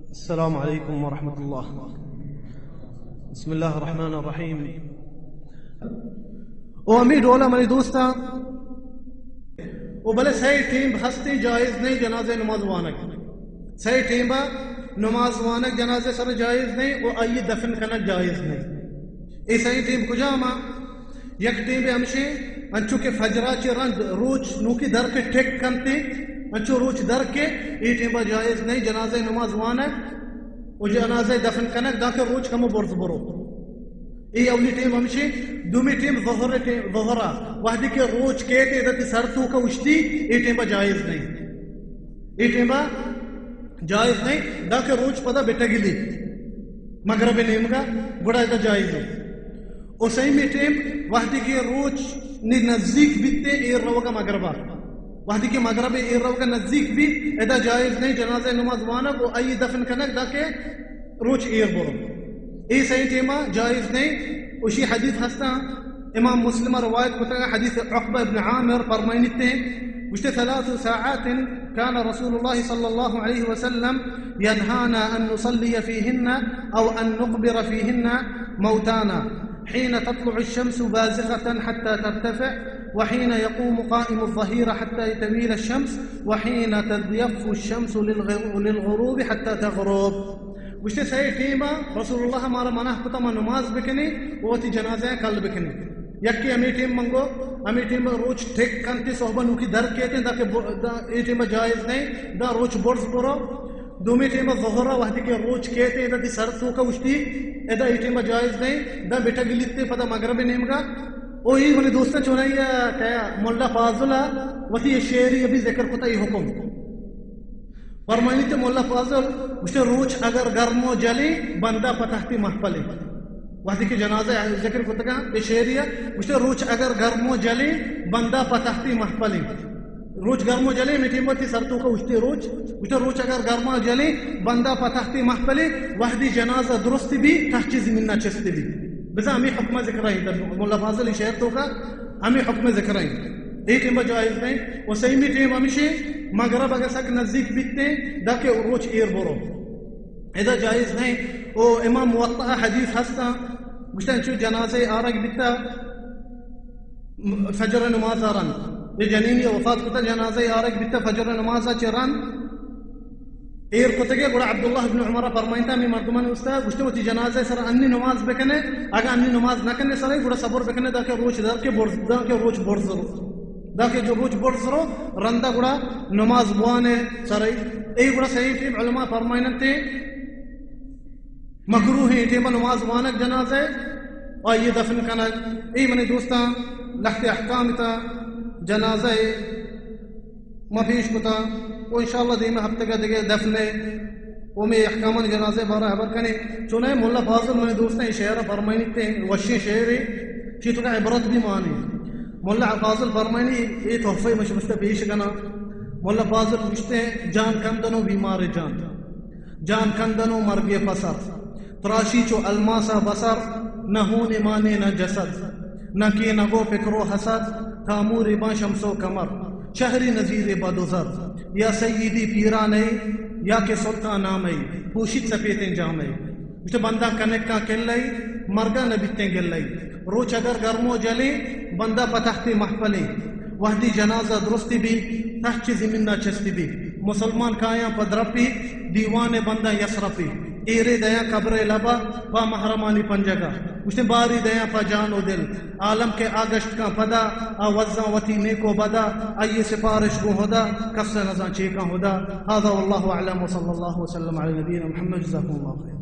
السلام علیکم ورحمۃ اللہ۔ بسم اللہ الرحمن الرحیم۔ او ہمے ڈولا منی دوستاں، او بلے سئے ٹیم ہستی جائز نہیں جنازہ نماز وانگ۔ سئے ٹیم نماز وانگ جنازہ سر جائز نہیں، او آئی دفن کنگ جائز نہیں۔ اے سئے ٹیم کجام؟ یک ٹیم ہمشے، انچو کہ فجرا چہ رند روچ نوکی در کے ٹک کنتے، انچو روچ در کے، اے ٹیم جائز نہیں جنازہ نماز وانگ و جنازہ دفن کنگ، دانکہ روچ کمو برز برو۔ اے اولی ٹیم ہمشی۔ دومی ٹیم ظہر ٹیم، ظہرا وہدی کہ روچ کیت ادا تی سر توکا اشتی، اے ٹیم جائز نہیں۔ اے ٹیم جائز نہیں، دانکہ روچ پدا بٹگلی مغرب نیمگا، گڑا ادا جائز ہے۔ و سیمی ٹیم وہدی کہ روچ نی نزدیک بیتے ایر روگا مغربا، وہدی کہ مغرب ایر روگا نزدیک بی، ادا جائز نہیں جنازہ نماز وانگ و آئی دفن کنگ، دانکہ روچ ایر برو۔ اے سئیں ٹیما جائز نہیں۔ اشی حدیث ہستا، امام مسلم روایت کتگا، حدیث عقبہ ابن عامر فرمائنیتے، گوشتے: ثلاث ساعات كان رسول الله صلى الله عليه وسلم ينهانا أن نصلي فيهن أو أن نقبر فيهن موتانا، حين تطلع الشمس بازغة حتى ترتفع، وحين يقوم قائم الظهيرة حتى تميل الشمس، وحين تضيف الشمس للغ-، للغروب حتى تغرب۔ گوشتے، سئے ٹیما رسول اللہ مارا منع کتا ما نماز بکنی و وتی جنازہ کل بکنی۔ یکی ہمے ٹیم منگو، ہمے ٹیم روچ ٹک کنتی، صحبہ نوکی در کیتے، دا کہ ب-، دا اے ٹیم جائز نہیں، دا روچ برز برو۔ دومی ٹیم ظہر وہدی کہ روچ کیتے، دا تی سر توکا اشتی، ادا اے ٹیم جائز نہیں، دا بٹگلیتے پدا مغرب نیمگا۔ او اے منی دوستاں چونائی کہ ملا فاضل وتی اے شعری ابھی ذکر کتا اے حکم۔ فرمائنیتے ملا فاضل، گوشتے، روچ اگر گرم و جلیں، بندہ پہ تختی محفلیں۔ وہدی کہ جنازہ ذکر کتگا، اے شعری، گوشتے، روچ اگر گرم و جلیں، بندہ پہ تختی محفلیں۔ روچ گرم و جلیں، ہمے ٹیم وتی سر توکا اشتے روچ، گوشتے، روچ اگر گرم و جلیں، بندہ پہ تختی محفلیں، وہدی جنازہ درست بی، تخت چہ زمین ءَ چست بی۔ بزاں ہمے حکم ذکر ایں، ملا فاضل شعر توکا ہمے حکم ذکر ایں۔ اے ٹیم جائز نہیں۔ و سیمی ٹیم ہمشی، مغرب اگر سک نزدیک بیتے، داکہ روچ ایر برو، ادا جائز نہیں۔ و امام موطا حدیث ہستا، گوشتن چو جنازہ آرگ بیتا فجر نماز رند، یہ جنینی وفات کتا، جنازہ آرگ بیتا فجر نماز چہ رند، ایر کتگے، گڑا عبداللہ ابن عمر فرمائنتا، ہمے مردمان استا گوشتے، وتی جنازہ سر انی نماز بکنے، اگا انی نماز نکنے سرے، گڑا صبر بکنے، داکہ روچ در کے برز، داکہ روچ برز رو، داکہ جو روچ برز رو، رندا گڑا نماز بوانے سرے۔ اے گڑا صحیح ٹیم علماء فرمائنتے، مکروہ ایں ٹیم نماز وانگ جنازہ، آئی دفن کنگ۔ اے منی دوستاں، لخت احکام تا جنازہ ما پیش کتا، و انشاءاللہ دیمے ہفتگا دگہ دفن ءَ و ہمے احکامان جنازہ بارہ حبر کنیں۔ چوناہا ملا فاضل منی دوستاں اے شعر فرمائنیتے، وشیں شعرے، چی توکا عبرت بی مانی۔ ملا فاضل فرمائنی، اے تحفہ من شمشتا پیش کنا۔ ملا فاضل گوشتے، جان کندن و بیمار جان، جان کندن و مرگ پسر، تراشی چو الماس بسر، نہ ہون مانے نہ جسد، نہ کینگ و فکر و حسد، تا مور باں شمس و قمر، شہری نظیر بد و زر، یا سیدی پیران ای، یا کہ سلطان نام ای، پوشیت سپیتیں جام ای۔ گوشتے، بندہ کنکاں کل ای، مرگا نہ بیتیں گل ای۔ روچ اگر گرم و جلیں، بندہ پہ تخت محفلیں۔ وہدی جنازہ درست بی، تخت چہ زمین ءَ چست بی۔ مسلمان کایاں پہ درپی، دیوان بنداں یسرپی۔ ایرے دیاں قبر لبا، پہ محرمانی پنجگا۔ گوشتے، باری دیاں پہ جان و دل۔ عالم کہ آ گشت کن پدا، آ وزاں وتی نیک و بدا، آئی سفارش گوں ہدا، کس نزاں چے کن ہدا۔ هذا والله أعلم وصلى الله وسلم على نبينا محمد، جزاكم الله خيرا۔